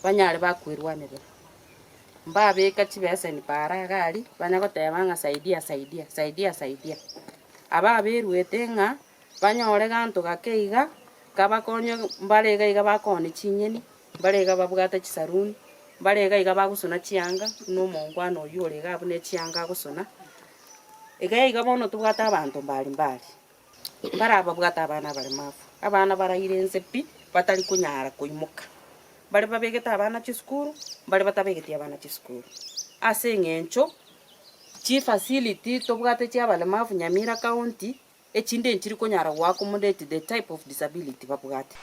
Banyare bakwerwanerera. Mbabeka chibeseni paara iga aria, banya goteba ng'a saidia saidia, saidia saidia. Aba aberuete ng'a banyore ganto gake iga, kabakonye mbare iga iga bakoonia chinyeni, mbare iga babwate chisaruni, mbare iga iga bagosona chianga, buna omongwana oywo ore iga abwo ne chianga agosona. Iga iga bono tobwate abanto mbari mbari. Mbare ababwate abana abaremafu, abana baraire inse pi, batari konyara koimoka. Mbare babegete abana chisukuru, mbare batabegeti abana chisukuru. Ase eng'encho chifacility tobwate chia abaremafu Nyamira county, echinde nchiri konyara go accommodate the type of disability babwate.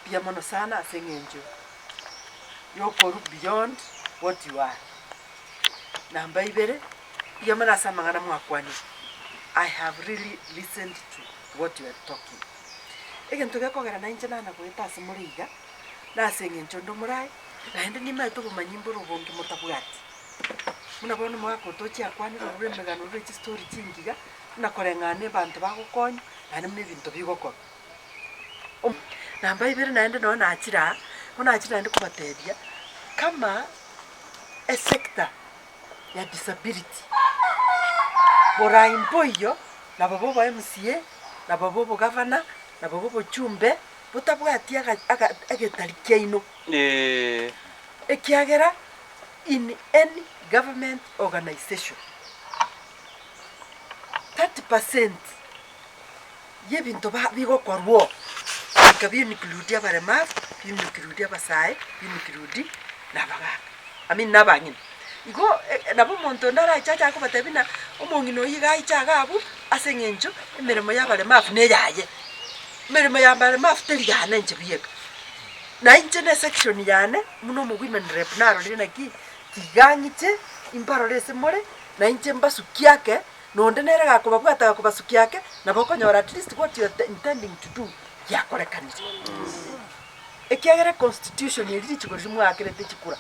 Mbuya mono sana ase eng'encho yokorwa beyond what you are. Namba ibere, mbuya mono ase amang'ana mwakwanire, I have really listened to what you are talking. Egento gekogera nainche nana goeta ase more iga, nase eng'encho onde omorae, naende nimaete obomanyi mbore obonge motabwati. Buna bono omogaka otochia akwanire orure emegano orure chistori chingiya, buna koreng'ana na abanto bagokonywa, naende buna ebinto bigokorwa. Namba ibere naende nonye nachire aa, bono nachire naende kobatebia, kama esector ya disability, borai mboiyo, nabo bobo MCA, nabo bobo gavana, nabo bobochumbe, botabwati aga aga egetari kiaino. Ekiagera in any government organisation, 30% y'ebinto ba bigokorwa oo, goika bi include abaremavu, bi include abasae, bi include na abagaka, I mean na abang'ina. Igo nabo omonto onde arache ache akobatebia buna, omong'ina oyio iga aiche iga abwo, ase eng'encho emeremo ya abaremavu na eyaye. Emeremo ya abaremavu teri yane inche bieka. Na inche na esection yane, buna omo women rep narorire naki, tiga ng'iche imbarore ase more, na inche mbasukie ake, na onde nere gakobabwata gakobasukia ake, nabo okonyora at least what you are intending to do giakorekanire. Ekiagera econstitution eria richiko riria mwaakerete chikura,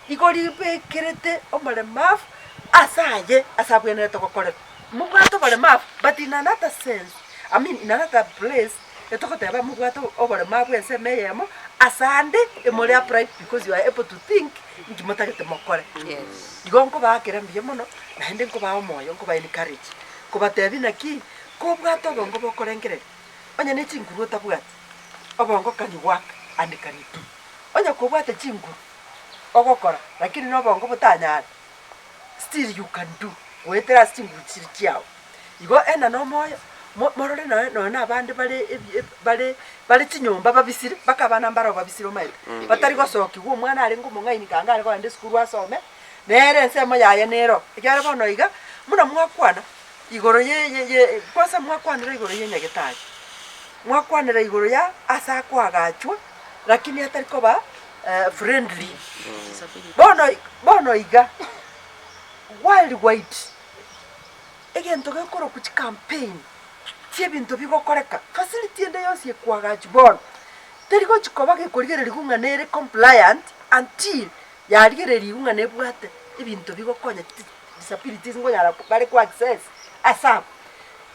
igo ribekerete omoremafu ase aye ase abwenerete gokorerwa. Mobwate oboremafu but in another sense, I mean in another place, etogoteba mobwate oboremafu ensemo eyemo, ase ande emore upright because you are able to think inki motagete mokore. Igo nkobaakera mbuya mono, naende nkobaa omoyo, nkoba encourage, kobatebia naki, kobwate obongo bokorengereria, onye ne chinguru otabwati, obongo can work and can do. Onye kobwate chinguru, ogokora, lakini na obongo botanyare, still you can do, goetera ase chinguru chiria chiago. Igo ena na omoyo, mo morore noe nonya na abande bare ebi ebi bare bare chinyomba babisire, mpaka abana mbaro babisire omanyete, batari gosokigwa omwana arenge omong'aini kanga are kogenda esukuru asome, nere ensemo yaye nero, ekiagera bono iga, buna mwakwana, igoro ye ye ye kwanza mwakwanera igoro ya enyagetari, mwakwanera igoro ya ase akoagachwa, lakini atari koba friendly. Bono bono iga, worldwide. Egento gekorokwa chicampaign chi'ebinto bigokoreka, facility ende yonsi ekoagachwa bono, teri gochi koba gekorigererigwa ng'a nere compliant until yarigererigwe ng'a nebwate ebinto bigokonya disabilities nkonyara bare ko access ase abwo.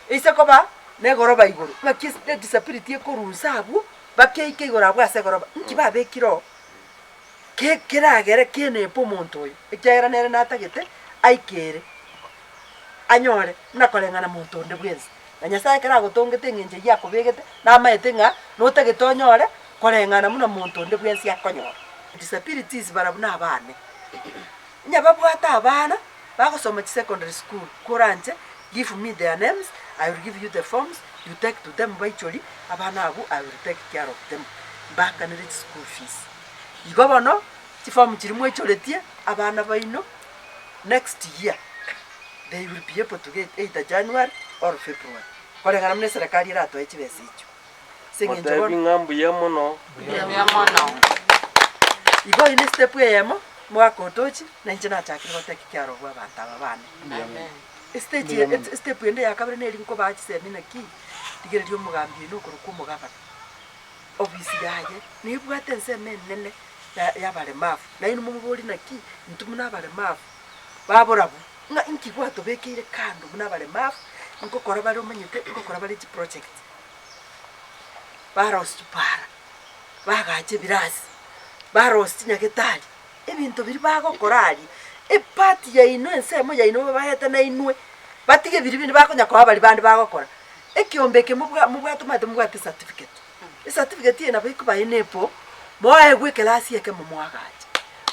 Eise koba na egoroba igoro, ng'aki ase edisability ekorwa abwo, bakeike igoro abwo ase egoroba, nki babekire oo? Ke keragere kenepe omonto oyo, ekiagera nere natagete aikere, anyore buna koreng'ana monto onde bwensi. Na Nyasaye ekero agotongete eng'encho eyio akobegete, namaete ng'a notagete onyore koreng'ana buna monto onde bwensi akonyora. Disabilities barabwo nabane, onye babwate abana bagosoma chisecondary school, koranche give me their names, I will give you the forms, you take to them baichori, abana abwo I will take care of them, mbakanere chischool fees. Igo bono, chiform chiria mwaichoretie abana baino, next year they will be able to get either January or February, koreng'ana buna eserekari eratoe chibesa echio. Ase eng'encho Motebi bono. ng'a mbuya mono. Mbuya mono. Igo oyio ne step eyemo, mogaka otochi, na inche nachakire gotake care of abanto aba bane. Estage eye estep ende ya kabere neri nkobaa chisemi naki, rigereria omogambi oino okorokwa omogabana, ofisi yaye nebwate ensemo enene ya yabaremafu, nainwe momoborie naki, intwe buna abaremafu baborabwo, ng'a inki gwatobekeire kando buna abaremafu, nkokora bare omanyete, nkokora bare chiproject, barosia chipara, bagacha ebirasi. Barosia chinyagetari, ebinto biria bagokora aria, epart yaino ensemo yaino babaete nainwe, batige biria binde bakonya koa baria bande bagokora. Ekiombe eke mobwa mobwate omanyete mobwate ecertificate, ecertificate eye nabo ekoba enable, moegwe ekerasi ekemo moagache.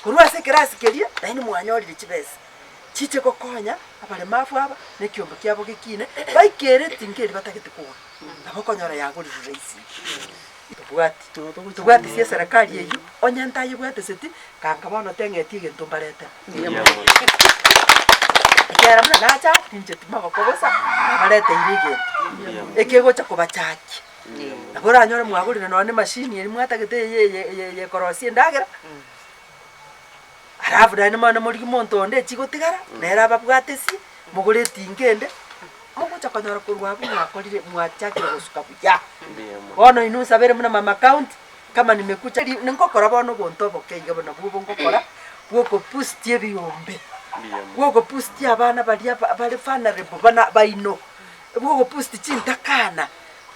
Korwa ase ekerasi keria, naende mwanyorire chibesa, chiche gokonya abaremafu aba, na ekiombe kiabo gekine, baikere etinga eria batagete kogora, nabo okonyora yagorirwe rahisi iga. Tobwati, tobwati ase eserekari eyio, onye ntayebwateseti, kanka bono teng'eti egento mbaretere. Ekiagera buna nacha aa, tincheti magoko bosa, nabareteire egento, ekegocha kobachakia. Nabo oranyore mwagorire nonye na emashini eria mwatagete eye eye eye eye ekorosia endagera, alafu naende moende morigie monto onde echigotigara, nere ababwatesie, mogore etinga ende, mogocha konyora korwa abwo mwakorire mwachakire gosuka buya. Bono inwe nsabere buna mama county, kama nimekucha ri ningokora bono obonto oboke iga buna bwobo ngokora, bwokobusti ebiombe, bwokobusti abana baria ba bare vulnerable bana baino, bwokobusti chintakana,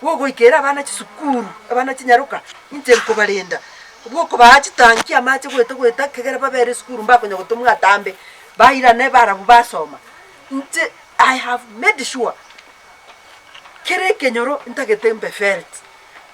bwogoikera abana chisukuru, abana chinyaroka, inche nkobarenda, bwokobaa chitanki amache goeta goeta ekegera babere esukuru mbakonya gotomwa atambe, bairane barabwo basoma. Inche I have made sure, kera ekenyoro ntagete mbe felt,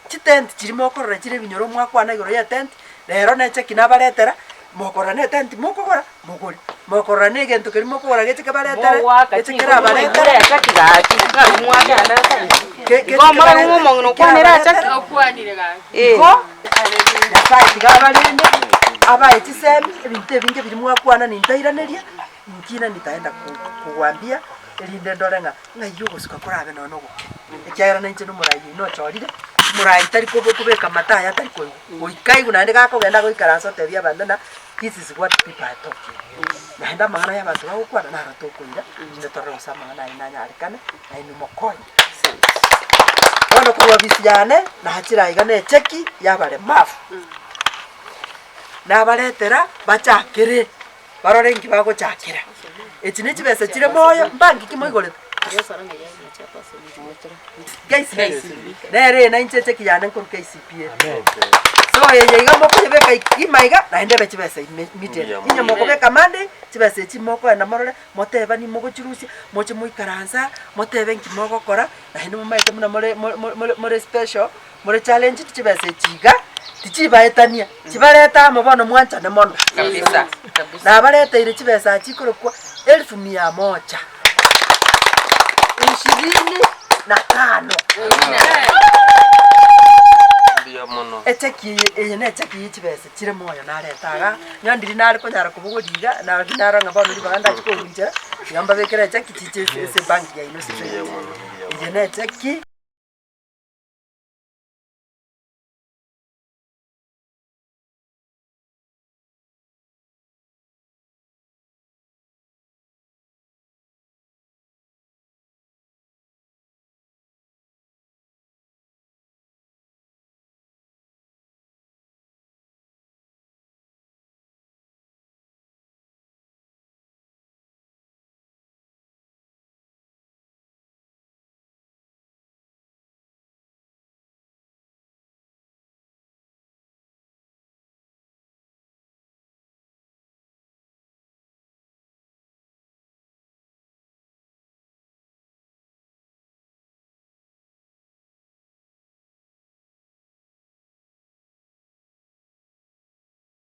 chitent chiria mokorora chire ebinyoro mwakwana igoro ya etent, rero neche ki nabaretera, mokorora na etent mokogora, mogore, mokorora na egento keria mokogora geche kebaretere, Mogwaka geche chinko kerabaretere, moigure achaki gaki, ng'aki mwakenda ase ke- geche Igo omorero kebarete- ng'a omong'ina okwanere achaki. kerabaretere. Okwanire gaki. Eh. Igo, Nyasaye tiga abarende, abae chisemi, ebinto ebinge biria mwakwana nintairaneria, inki nani ntaenda kogwambia, erinde ndore ng'a ng'ai ogosuka korabe nonya na ogoke. Ekiagera nainche nomorai oino ochorire, omorai tari kobe kobeka amato aya atari koigwa, goika aigwe naende gakogenda goikaransa otebie abanto ng'a this is what people are talking. Naende amang'ana ya abanto bagokwana naro tokoira, erinde torore gose amang'ana ayio nanyarekane, nainwe mokonye. Bono korwa ofisi yane, nachire aiga na echeki ya abaremafu, nabaretera bachakere. Barore inki bagochakera. Echi ne chibesa chire moyo, mbanki ki moigorete? KCB. Nere eye nainche echeki yane nkorwa KCB ere. So eye iga mokoyebeka ima iga, naende ebe chibesa ime immediately. Inye mokobeka Monday, chibesa echi mokoenda morore, motebani mogochirusia, moche moikaranse aa, motebe inki mogokora, naende momaete buna more more more more special, more challenged chibesa echi iga, tichibaetania, chibarete amo bono mwanchane mono. Kabisa, kabisa. Nabareteire chibesa chikorokwa elfu mia moja ishirini na tano. Mbuya mono. Echeki eye eye necheki ye chibesa chire moyo nareta igaa, ng'a ndiri nare konyara kobogoria iga, nari narora ng'a bono ribaga ndachi kogunchera, iga mbabekere echeki chiche ase ase ebank yaino Mbuya straight. mono, mbuya Eye mono. necheki.